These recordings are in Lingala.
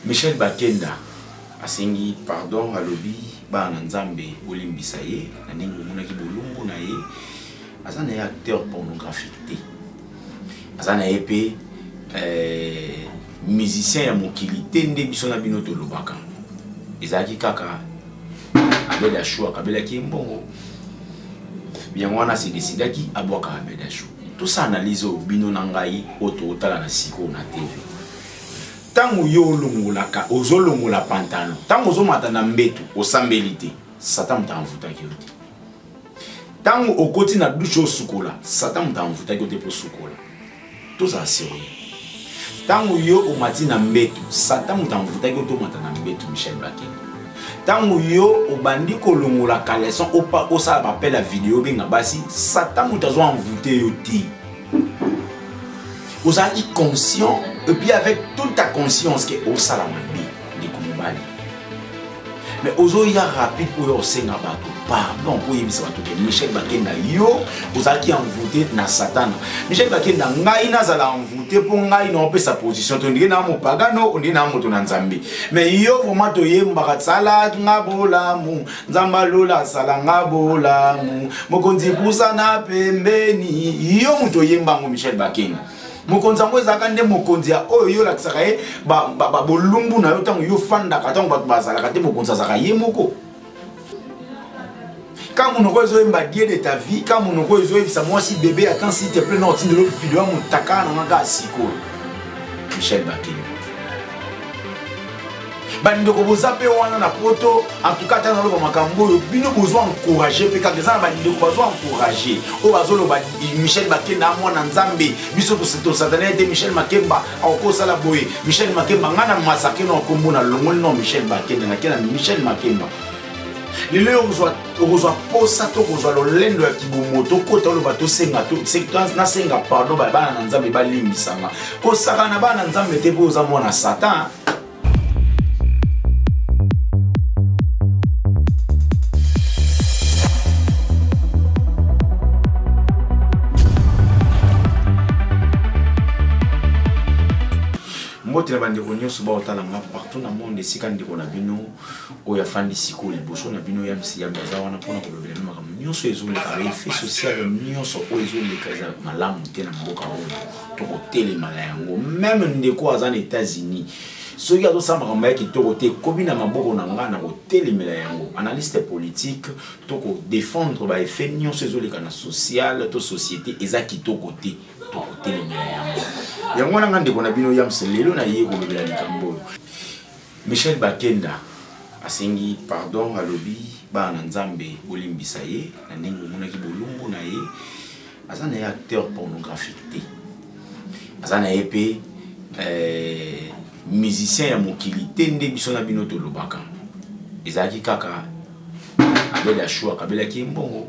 Michel Bakenda asengi pardon, alobi bana na Nzambe bolimbisa ye na ndenge bomonaki bolumbu na ye. Aza na ye acteur pornographique te, aza na ye mpe musicien ya mokili te. Nde biso na bino tolobaka ezalaki kaka Abed Achour akabelaki ye mbongo, yango wana se décidaki abwaka Abed Achour. Tosala analyse oyo bino na ngai oyo totala na sikoyo na TV. Ntango yo olongolaka, ozolongola pantalon, ntango ozomata na mbeto, osambeli te, Satan moto amvutaki yo te. Ntango okoti na douche osukola, Satan moto amvutaki yo te mpo osukola. Tozala sérieux. Ntango yo omati na mbeto, Satan moto amvutaki yo te omata na mbeto. Michel Bakenda, ntango yo obandi kolongola caleçon, osala baappel ya video, obenga basi, Satan moto azo envoûte yo te. Ozalaki conscient et puis avec toute ta conscience ke osala mabe, ndeko mobali, mais ozoya rapide oyo osenga bato pardon mpo oyebisa bato ke Michel Bakenda, yo ozalaki envoûté na Satana. Michel Bakenda, ngai nazala envoûté mpo ngai na opesa position to ndenge na mopagano, ondenge na moto na Nzambe, mais yo vraiment toyembaka sala nga bolamu, Nzambe alola asala nga bolamu, mokonzi pusana pembeni. Yo moto oyembango, Michel Bakenda, mokonzi yango ezalaka nde mokonzi ya oyo yo olakisaka ye bolumbu na yo ntango yo fandaka, ntango bato bazalaka te, mokonzi azalaka ye moko. Quand monoko ezoyemba Dieu de ta vie, quand monoko ezoyebisa mwasi bébé, attends s'il te plaît, na otindelo video ya motaka na nga kaka sikoyo. Michel Bakenda, bandeko boza mpe wana na poto, en tout cas ata naloba makambo oyo, bino bozwa encourage mpe kaka eza na bandeko bazwa encourage oyo bazoloba Michel Bakenda mwana Nzambe, biso tosatana ete Michel Makemba akosala boye. Michel Makemba, ngai na masake na okombo na longoli na Michel Bakenda, nake na Michel Makemba. Lelo okozwa posa to kozwa lolendo ya kibomoto, okota oloba tosenga, nasenga pardon, bana na Nzambe balimbisanga. Kosaka na bana na Nzambe te mpo oza mwana Satan. Mbote na bandeko nyonso baotala nga partout na monde, esika ndeko na bino oyo afandi sikoyo liboso na bino ya msiyambe aza wana mpona kolobela bino makambo nyonso ezoleka, baeffet social nyonso oyo ezoleka eza malamu te na mboka oyo. Tokotelema na yango. Même ndeko aza na États-Unis, soki azosala makambo ya kitoko te, ekomi na maboko na ngai na kotelemela yango. Analyste politique, tokodéfendre baeffet nyonso ezoleka na social to société, eza kitoko te, tokotelemela yango. Yango wana nga ndeko na bino Yams lelo naye kolobela likambo oyo. Michel Bakenda asengi pardon, alobi bana na Nzambe bolimbisa ye na ndenge bomonaki bolumbu na ye. Aza na ye acteur pornographique te, aza na ye mpe musicien ya mokili te. Nde biso na bino tolobaka ezalaki kaka Abed Achour akabelaki ye mbongo,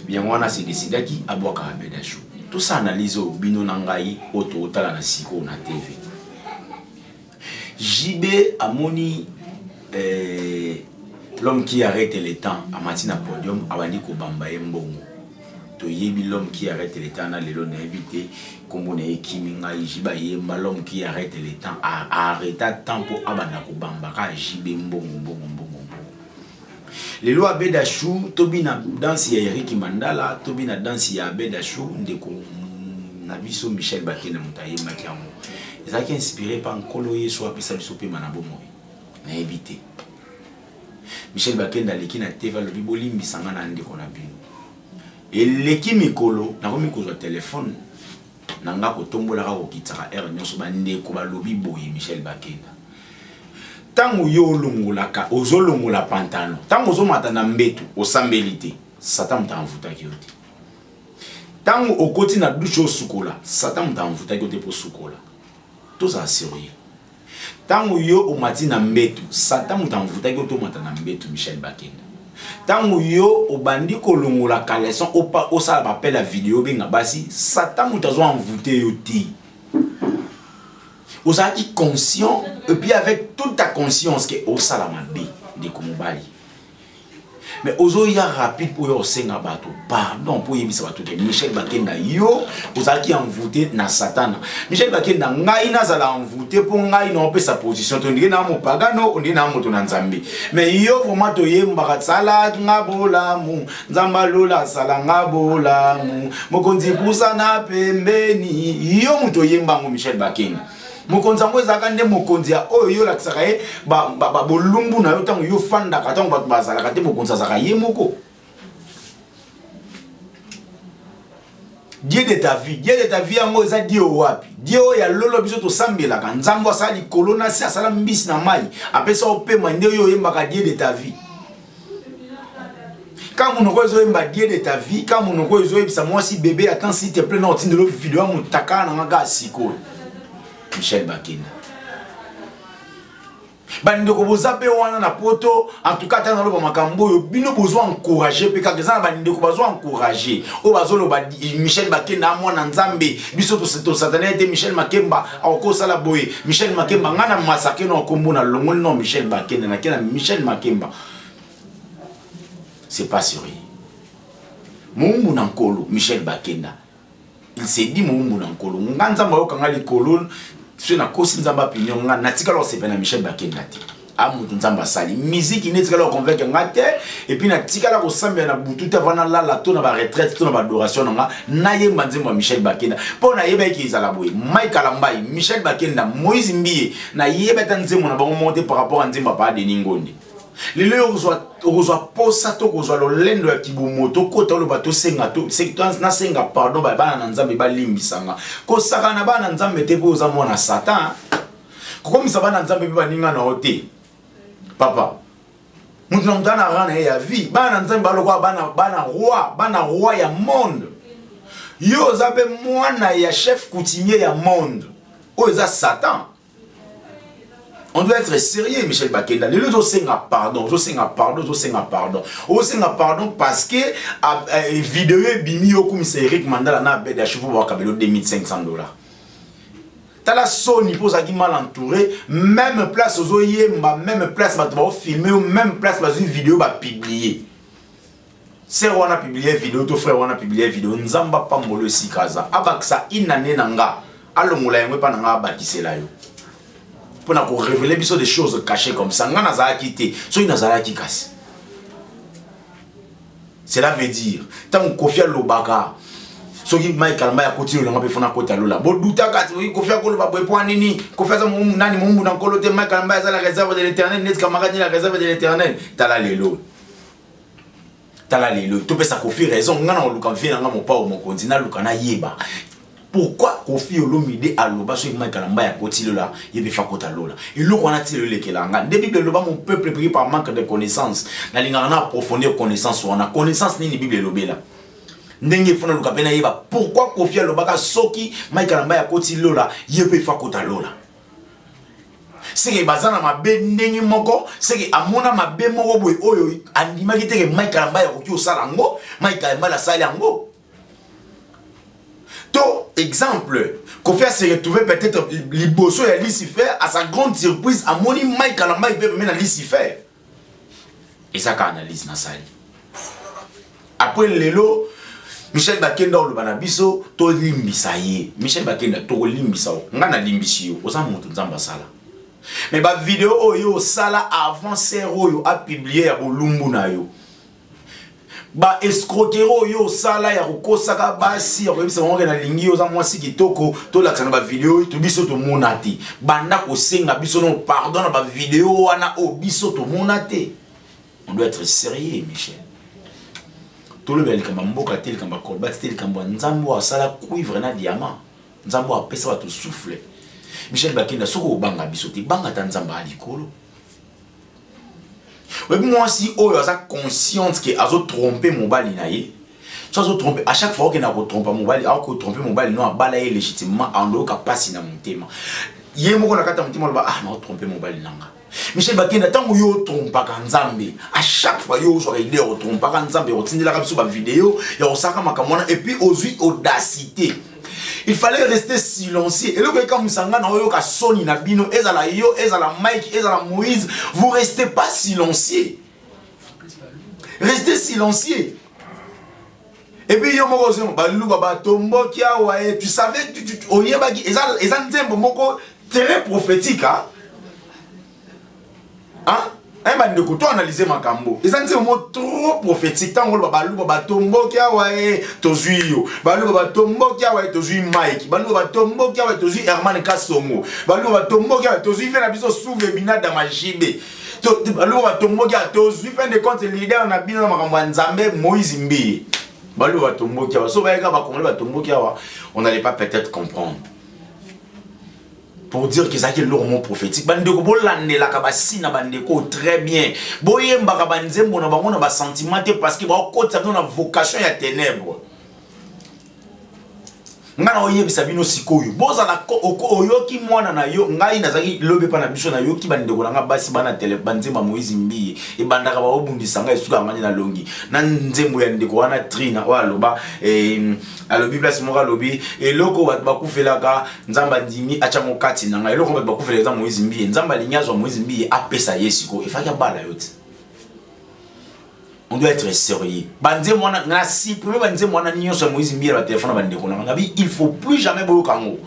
yango wana se décidaki abwaka Abed Achour. Tosala analyse oyo bino na ngai oyo totala na sikoyo na TV. JB amoni l'homme qui arrête le temps amati na podium, abandi kobamba ye mbongo. Toyebi l'homme qui arrête le temps na lelo nayebi te nkombo na ye ekimi ngai. JB ayemba l'homme qui arrête le temps, arrêta temps mpo abanda kobamba kaka JB mbongo, mbongo, mbongo, mbongo. Lelo Abed Achour, tobina danse ya Eric Mandala, tobina danse ya Abed Achour. Ndeko na biso Michel Bakenda moto ayembaki yango, ezalaki inspiré pa Nkolo Yesu apesa biso pema na bomoi. Nayebi te, Michel Bakenda aleki na TV, alobi bolimbisa nga na ndeko na bino. Eleki mikolo, nakomi kozwa telefone na nga, kotombolaka, kokitisaka heure nyonso, bandeko balobi boye. Michel Bakenda, ntango yo olongolaka, ozolongola pantalon, ntango ozomata na mbeto, osambeli te, Satan moto amvutaki yo te. Ntango okoti na douche osukola, Satan moto amvutaki yo te mpo osukola. Tozala sérieux. Ntango yo omati na mbeto, Satan moto amvutaki yo te omata na mbeto. Michel Bakenda, ntango yo obandi kolongola caleçon, osala baappel ya video, obenga basi, Satan moto azo envoûte yo te. Ozalaki conscient et puis avec toute ta conscience ke osala mabe, ndeko mobali, Mais ozoya rapide mpo oya osenga bato pardon, mpo oyebisa bato ke Michel Bakenda, yo ozalaki envoûté na Satana. Michel Bakenda, ngai nazala envoûté mpo ngai na opesa position to ndenge na mopagano, ondenge na moto na Nzambe. Mais yo vraiment, toyembaka: "Sala nga bolamu, Nzambe alola, sala nga bolamu, mokonzi, pusana pembeni." Yo moto oyembango, Michel Bakenda, mokonzi yango ezalaka nde mokonzi ya oyo yo olakisaka ye bolumbu na yo ntango yo fandaka, ntango bato bazalaka te, mokonzi azalaka ye moko. Dieu de ta vie, Dieu de ta vie yango eza Dieu wapi? Dieu oyo ya lolo biso tosambelaka, Nzambe asala likolo na se, asala mbisi na mai, apesa opema, nde oyo oyembaka Dieu de ta vie? Ka monoko ezoyemba Dieu de ta vie, ka monoko ezoyebisa mwasi: "Bébé, attends s'il te plaît, na otindelo video ya motaka na nga kaka sikoyo." Michel Bakenda, bandeko boza mpe wana na Poto, en tout cas ata naloba makambo oyo, bino bozwa encourage mpe kaka. Eza na bandeko bazwa encourage oyo bazoloba Michel Bakenda mwana Nzambe, biso tosatana ete Michel Makemba akosala boye. Michel Makemba, ngai na masake na okombo na longoli no Michel Bakenda, nake na Michel Makemba. C'est pas sérieux. Mowumbu na Nkolo Michel Bakenda, il s'est dit mowumbu na Nkolo. Nga Nzambe ayokanga likolo, soki nakosi, Nzambe apinio nga. Natikala kosepela na Michel Bakenda te. A moto Nzambe asali miziki nde etikala koconvaincre nga te. Et puis natikala kosambela na butu te avant nalala, to na baretraite, to na baadoration na nga, nayemba nzembo ya Michel Bakenda, mpo nayebaki ezala boye. Mike Alambai, Michel Bakenda, Moïse Mbiye, nayeba ata nzembo na bango moko te par rapport ya nzembo ya Paa Denis Ngonde. Lelo okozwa posa to kozwa lolendo ya kibomoto, kota oloba: "Tosenga, nasenga pardon, bana na Nzambe balimbisanga." Kosaka na bana na Nzambe te, mpo oza mwana Satan. Kokomisa bana Nzambe mpe baninga na yo te, papa. Moto na moto ana rang na ye ya vie. Bana na Nzambe balokola bana, bana roi, bana roi ya monde. Yo oza mpe mwana ya chef coutumier ya monde oyo eza Satan. On doit être sérieux. Michel Bakenda, lelo ozosenga pardon, ozosenga pardon, ozosenga pardon, ozosenga pardon parce que vidéo ebimi, yo okumisa Eric Mandala na Abed Achifu, bakabelo 2500 $. Tala soni, mpo ozalaki mal entouré. Même place ozoyemba, même place bato baofilme yo, même place bazwi vidéo bapublie. Sœur wana publie vidéo to frère wana publie vidéo, Nzambe apambolo esika aza, abakisa inane na nga, alongola yango epa na nga, abakisela yo mpona korévéler biso des choses cachées comme ça. Nga nazalaki te. Soki nazalaki kasi, cela veut dire ntango Kofi alobaka soki Mike Kalamba akoti lolanga mpe fona akota lola, bodutaka Kofi akoloba boye mpo nini? Kofi aza nani? Mombu na Nkolo te. Mike Kalamba aza la réserve de l'Éternel, neti camarade ni la réserve de l'Éternel. Tala lelo, tala lelo, topesa Kofi raison. Nga na koluka vie na nga, mopao mokonzi, naluka nayeba pourquoi Kofi Olomide aloba soki Mike Kalamba akoti lola, ye mpe fakota lola. Eloko wana ti lelo elekela nga nde Bible eloba: "Mon peuple périt par manque de connaissance." Nalingaka na approfondir connaissance wana. Connaissance nini Bible elobela? Ndenge efo naluka mpe nayeba pourquoi Kofi alobaka soki Mike Kalamba akoti lola, ye mpe fakota lola. Seke baza na mabe ndenge moko, seke amona mabe moko boye oyo andimaki teke Mike Kalamba akoki kosala yango. Mike Kalamba asali yango. To exemple, Kofi se retrouvé peut-être liboso ya Lucifer, à sa grande surprise amoni Mike Kalamba mpe pembe na Lucifer. Ezaka analyse nasali. Après lelo Michel Bakenda oloba na biso tolimbisa ye. Michel Bakenda, tokolimbisa yo, ngai nalimbisi yo, oza moto Nzambe asala. Mais bavideo oyo osala avant sœur oyo apublie ya bolumbu na yo, baescroquerie oyo osala ya kokosaka basi, ya koyebisa bango ke nalingi yo, oza mwasi kitoko, tolakisa na bavideo to biso tomona te. Banda kosenga biso no pardon na bavideo wana oyo biso tomona te. On doit être sérieux, Michel. Tolobela likambo ya mboka te, likambo ya colbat te, likambo ya Nzambe oyo asala cuivre na diamant, Nzambe oyo apesa bato souffle. Michel Bakenda, soki obanga biso te, banga ata Nzambe ya likolo. Oyebi mwasi oyo aza consciente ke azotrompe mobali na ye, so azotrompe à chaque fois, okenda kotrompa mobali, akotrompe mobali no abala ye légitimement, andoyoka mpasi na motema ye moko na kati ya motema, aloba: "Ah, naotrompe mobali na nga." Michel Bakenda, ntango yo otrompaka Nzambe à chaque fois, yo ozwaka idée ya kotrompaka Nzambe, ya kotindelaka biso bavideo, ya kosalaka makambo wana, et puis ozwi audacité, il fallait rester silencieux. Eloko ekamwisa nga na oyoka soni na bino, ezala yo, ezala Mike, ezala Moïse, vous restez pas silencieux. Restez silencieux. Et puis yo moko ozo baluba batomboki awa e tu savais tu, tu, oyebaki eza eza nzembo moko très prophétique hein? Hein? Hein, bandeko to analyse makambo eza nzembo moko trop prophétique ntango oloba baluba batomboki awa e tozwi yo baluba batomboki awa e tozwi mike baluba batomboki awa e tozwi herman kasongo baluba batomboki awa tozwi ve na biso suve binadama jibe baluba batomboki awa tozwi fin de compte leader na bino na makambo ya nzambe moïse mbiye baluba batomboki awa so bayeka bakongole batomboki awa on n'allait pas peut-être comprendre pour dire que ezalaki eloko moko prophétique bandeko bolandelaka basi na bandeko très bien boyembaka banzembo na bango na basentiment te parce que baokotisa bino na vocation ya ténèbre ngai naoyebisa bino sikoyo bozala oyoki mwana na yo ngai nazalaki lobi epa na biso nayoki bandeko na ngai basi bana tele banzembo ya moïse mbiye ebandaka baobundisa ngai esuka ngai nalongi na nzembo ya ndeko wana trina oyo aloba eh, alobi place moko alobi eloko bato bakufelaka nzambe andimi atya ngo kati na ngai eloko bato bakufelaka eza moïse mbiye nzambe alingi azwa moïse mbiye apesa ye sikoyo efaki abala yo ti on doit être sérieux banzembo wana na supprime banzembo wana nyonso ya moïse mbiye na batelefone na bandeko na ngai il faut plus jamais boyoka yango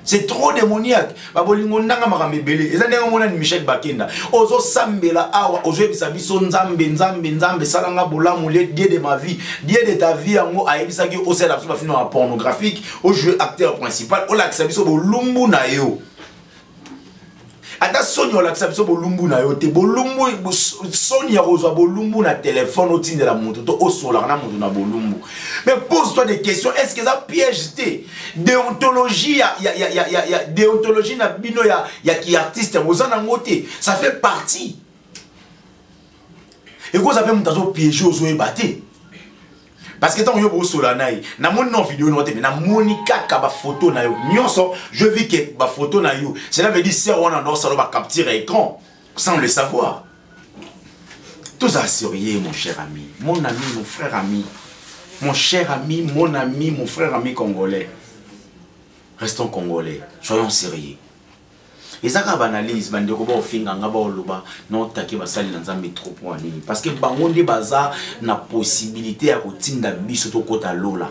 c'est trop démoniaque babolingo ndanga makambo ebele eza ndenge omonani michel bakenda ozosambela awa ozoyebisa biso nzambe nzambe nzambe salanga bolamu le dieu de ma vie dieu de ta vie yango ayebisaki osala biso bafilme ya pornographique ojoue acteur principal olakisa biso bolumbu na yo ata soni olakisa biso bolumbu na yo te bolumbu soni ya kozwa bolumbu na telefone otindela moto to osolaka na moto na bolumbu mais pose toi des questions est ce que eza piège te déontologie ya, ya, ya, ya, ya, ya déontologie na bino ya, ya ki artiste boza nango te ça fait partie ekoza mpe moto azopiége ozoyeba te parce que ntango yo bosola na ye namoni na video na te mais namoni kaka bafoto na yo nyonso je vis que bafoto na yo cela veut dire ser wana ndosala bacapture écran sans le savoir tozala sérieux mon cher ami mon ami mon frère ami mon cher ami mon ami mon frère ami congolais restons congolais soyons sérieux eza kaka baanalyse bandeko baofinga nga baoloba naotake basali na nzambe trop mpo ya nini parce que bango nde baza na possibilité ya kotinda biso tokɔta lola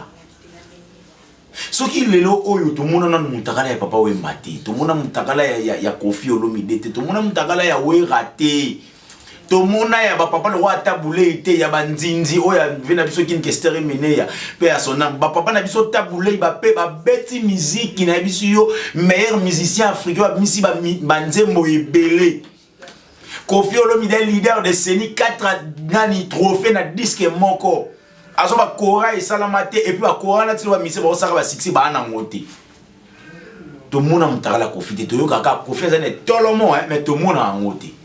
soki lelo oyo tomona nanu mutakala ya papa wemba te tomona mutakala ya, ya, ya kofi olomide te tomona mutakala ya wera te tomona ya bapapa lokola ata bulei te ya banzinzi oyo ave na biso kin kester emeneya mpe ya sonam bapapa na biso tabulei bape babeti miziki na biso yo meilleur musicien africain babimisi banzembo ebele kofi olomide leader de seni 4 nani trophée na disque moko azo bakora esalama te epuis bakora na tino bamisie bakosaka basuccès baa nango te tomona motakala kofi te toyokaka kofi aza na etolomo mais tomona yango te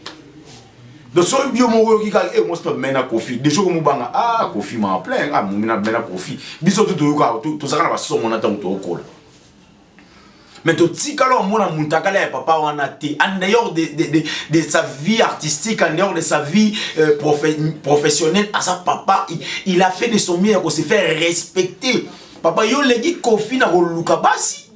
donc soki yo moko oyoki kaka e mwasi babimai na kofi deja okomobanga ah kofi ma plein ah momi nabimai na kofi biso to toyokaka tozalaka na basongo na ntango tokokola mais totikala omona mutakala ya papa wana te en dehors de, de, de, de sa vie artistique en dehors de sa vie euh, profe, professionnelle aza papa il, il a fait de son mieux ya ko se faire respecter papa yo oleki kofi na koluka basi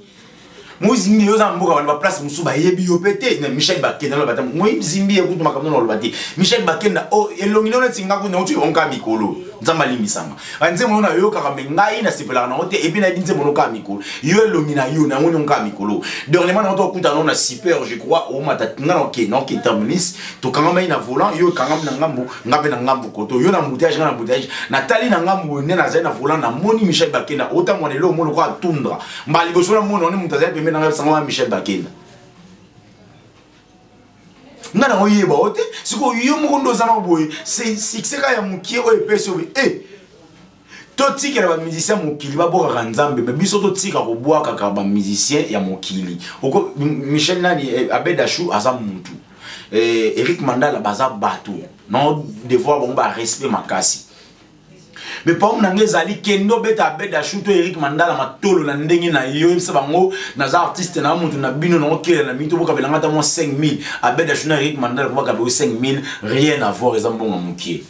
moïse mbiye oza na mboka bana baplace mosusu bayebi yo mpe te na michel bakenda na bata moïse mbiye kutu makambo na oloba te michel bakenda o oh, elongi nao neti nga kuna oti onka mikolo nzambe alimbisanga banzembo no nayokaka me ngai nasepelaka nango te epuis nayebi nzembo no kaka mikolo yo elongi na yo nango niongo kaka mikolo dernièrement nango tokuta nao na super je crois omata nga naoke naoke terminus tokangamaki na volant yo ekangami na ngambo nga mpe na ngambo koto yo na embouteillage nga na embouteillage natali na ngambo boye nde nazali na volant namoni michel bakenda otamwana eloko moko lokola tundra mbala liboso namona wana moto azali pembeni na ngai sango wana michel bakenda nga na oyeba o te sikoyo yo moko nde oza na boye succès kaka ya mokie oyo epesi oyo e eh, totikela bamusicien mokili babwakaka nzambe me biso totika kobwakaka bamusicien ya mokili oko michel nani eh, abed achou aza mutu eh, eric mandala baza bato no devoir bango barespect makasi me problème na ngai ezali kende obeta abed achou to eric mandala matolo na ndenge na yo yebisa bango naza artiste na motu na bino naokela na mito bokabela ngai ata mwa 5000 abed achou na eric mandala po bakabela 5000 rien à voir eza mbongo mokie.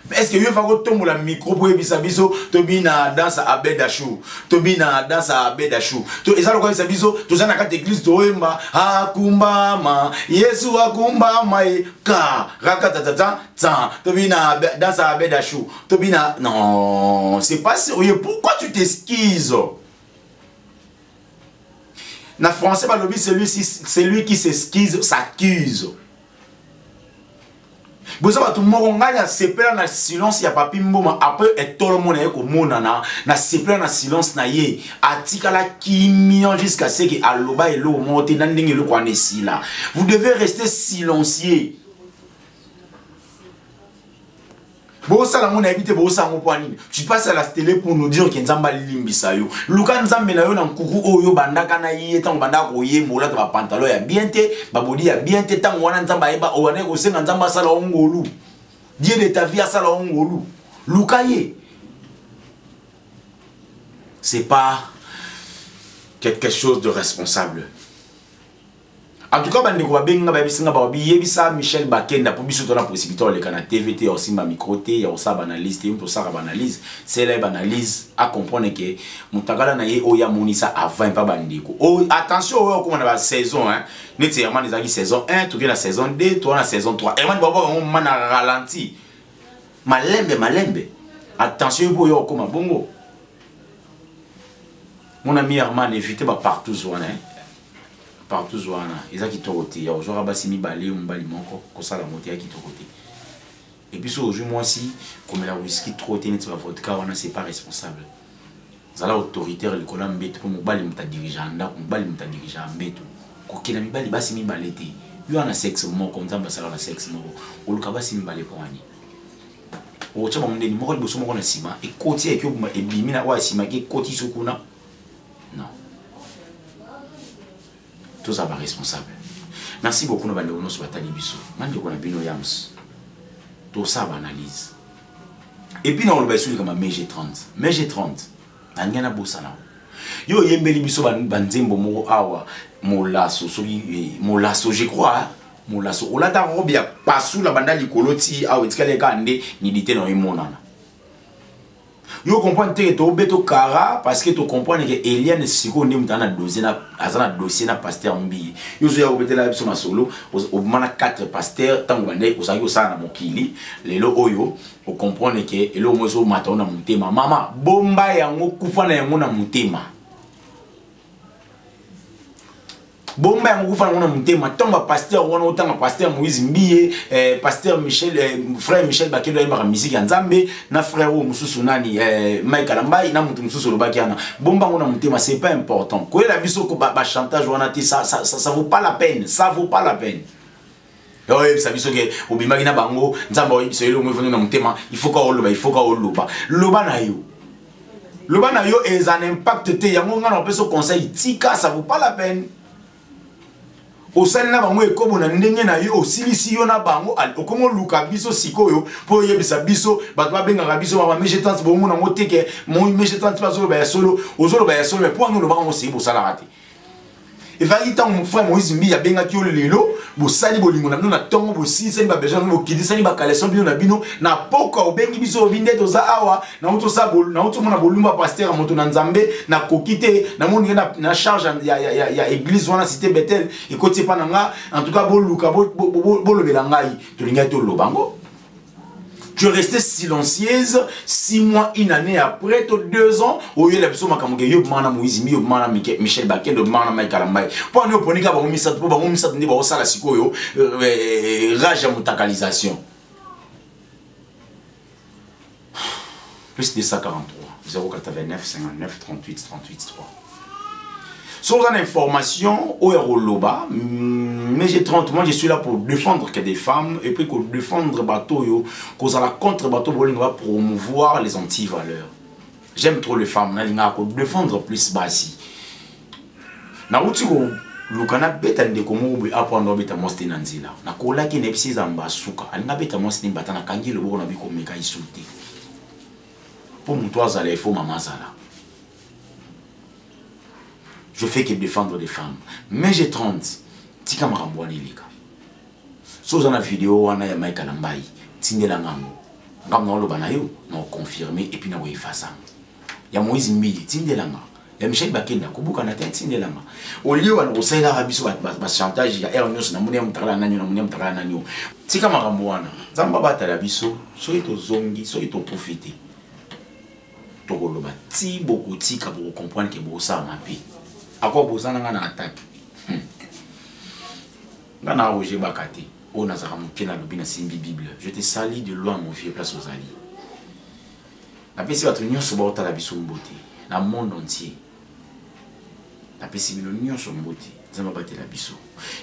Mais est-ce que yo fa kotombola micro po yebisa biso tobina danse Abed Achou, tobina danse Abed Achou. To eza lokola yebisa biso toza na kati église toyemba akumbama Yesu akumbama e ka rakatatata tsa tobina danse Abed Achou, tobina non, c'est pas sérieux. Pourquoi tu t'esquises? Na français balobi celui celui qui s'esquise s'accuse. Boza bato moko ngai nasepela na silence ya Papi Mboma après etolo mona ye komonana, nasepela na silence na ye, atikala kimia jusqu'à ce que aloba eloko moko te na ndenge eloko wana esila. Vous devez rester silencieux. Bosala yango nayebi te, bosala yango mpo nini? Tu passes à la télé pour nous dire que Nzambe alimbisa yo. Luka Nzambe na yo na nkuku oyo bandaka na ye ntango bandaka koyemba olata bapantalon ya bien te, babodi ya bien te, ntango wana Nzambe ayeba owana kosenga Nzambe asala yo ngolu. Dieu de ta vie asala yo ngolu. Luka ye. C'est pas quelque chose de responsable. En tout cas, bandeko babengi nga, bayebisi nga, balobi yebisa Michel Bakenda po biso tona possibilité oleka na TV te, ya kosimba micro te, ya kosala ba analyse te, tosala ba analyse. C'est là ba analyse à comprendre que mutakala na ye oyo amonisa avant pa bandeko. Oh, attention oyo okoma na ba saison, hein. Neti Herman ezalaki saison 1, toke na saison 2, toa na saison 3. Herman baba bango mana ralenti. Malembe malembe. Attention oyo okoma bongo. Mon ami Herman, évitez ba partout wana, hein. Partout wana eza kitoko te, ya kozwaka basi mibale, mobali moko, kosala yango te, ya kitoko te. Et puis so ozwi mwasi, komela whisky trop te, neti bavodka wana, c'est pas responsable. Zala autoritaire likolo ya mbeto, mpo mobali moto adirige ya ndako, mobali moto adirige ya mbeto. Kokela mibali basi mibale te. Yo wana sexe moko, Nzambe asala na sexe moko, oluka basi mibale mpo wani okotya bango ndeni moko liboso moko na nsima, ekoti eki obima ebimi na oyo ya nsima eki ekoti so kuna. Non, tozala baresponsable. Merci beaucoup na bandeko nyonso batali biso. Nga ndeko na bino Yams, tosala baanalyse et puis na koloba esu likama mg 30 mg 30 na ngai nabosana yo oyembeli biso banzembo moko awa molaso, soki molaso, je crois molaso olata robe ya pasula banda likolo ti awa, etikali kaka nde nidite na yo emonana. Yo comprendre te, tobeto kara parce que to comprendre que Eliane siko nde mutu na dossier na aza na dossier na pasteur Mbi. Yo zo ya obetela biso masolo obima na 4 pasteur ntango bande ozalaki kosala na mokili. Lelo oyo ocomprendre ke eloko moko ezomata yo na motema, mama bomba yango, kufa na yango na motema, bomba yango, kufa yango na motema. Ntango bapasteur wana otanga pasteur Moïse Mbiye, pasteur Michel, frère Michel Bakendo ayembaka musique ya Nzambe na frère oyo mosusu nani, Mike Kalambai na moto mosusu olobaki wana, bomba yango na motema, c'est pas important. Koyela biso bachantage wana te, ça, ça, ça, ça vaut pas la peine, ça vaut pas la peine. Oyebisa biso ke obimaki na bango, Nzambe oyebisa yo elongo efandi na motema, il faut ka oloba, il faut ka oloba. Loba na yo, loba na yo, eza na impact te. Yango ngai na opesa conseil, tika, ça vaut pas la peine. Osali na bango ekobo na ndenge na yo, osilisi yo na bango, okomi oluka biso sikoyo mpo oyebisa biso. Bato babengaka biso baba mege 30, bomona yango te ke mege 30 bazoloba ya solo, ozoloba ya solo, mais mpo wana olobaka ngo seye bosalaka te. Ezalaki ntango frère Moïse Mbi abengaki yo. Lelo bosali bolingo na bino na ntongo, bosilisani babesoin na bino, bokitisani bakaleson bino na bino na poka, obengi biso, obi nde toza awa, nauti omona bolumba pasteur ya moto na Nzambe, nakoki te, namoni na, na charge ya église wana Cité Betel ekoti epa na nga. En tout cas boluka bolobela ngai, tolingaki toloba yango. Tu es restée silencieuse 6 mois, une année après, to 2 ans, oyela biso makambo ke yo bimaka na Moïse Mbi, yo bimaka na Michel Bakendo, bimaka na Mike Kalambai. Mpo ani oponi kaka bango misato? Mpo bango misato nde baosala sikoyo rage ya motakalisation. Plus 243 089 59 38 38 3. Soki oza na information oyo ya koloba, mais j'ai 30, moi je suis là pour défendre que des femmes et puis kodéfendre bato oyo kozala contre bato bolinga bapromouvoir les antivaleurs. J'aime trop les femmes, nalingaka kodéfendre plus basi. Nauti koluka nabeta ndeko moko boye apprendre abeta mwasi te na nzela, nakolaki nayebisi eza mbasuka alingi abeta mwasi te, mbata nakangi loboko na bikomeka isu te, mpo moto azala ifo mama azala. Je fais que défendre des femmes. Mais j'ai 30, tika makambo wana eleka. So oza na video wana ya Mike Kalambai, tindela ngango. Ngambo naoloba na yo, na confirmer et puis na koefasa. Ya Moïse Mbiye, tindelanga. Ya Michel Bakenda, kobukana te, tindelanga. Au lieu wana kosalelaka biso ba chantage ya heure nyonso, namoni ya mutakala nani, namoni ya mutakala nani. Tika makambo wana. Nzambe abatela biso, soki tozongi, soki tokufi te. Tokoloba ti bokotika bokocomprendre ke bokosala mabe. Akwa bozana nga na attaque. Nga na Roger Baka te. Oyo nazalaka moke nalobi nasimbi Bible. Je te salue de loin mon vieux place ozali. Napesi bato nyonso baotala biso mbote na monde entier. Napesi bino nyonso mbote. Nzambe abatela biso.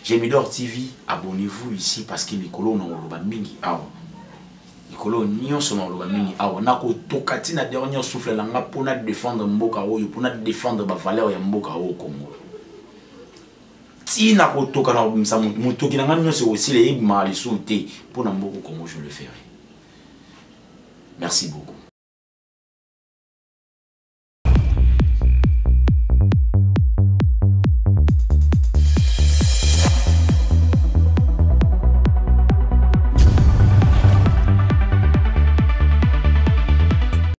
Gemidor TV, abonnez-vous ici parce que mikolo na oloba mingi awa. Mikolo nyonso na oloba mingi awa. Nakotoka ti na dernier souffle na nga mpona défendre mboka oyo, mpona défendre ba valeur ya mboka oyo Congo. Ti nakotoka na kobimisa motoki na nga nyonso ekosila ebimaka lisusu te mpo na mboka Congo, je le ferai. Merci beaucoup.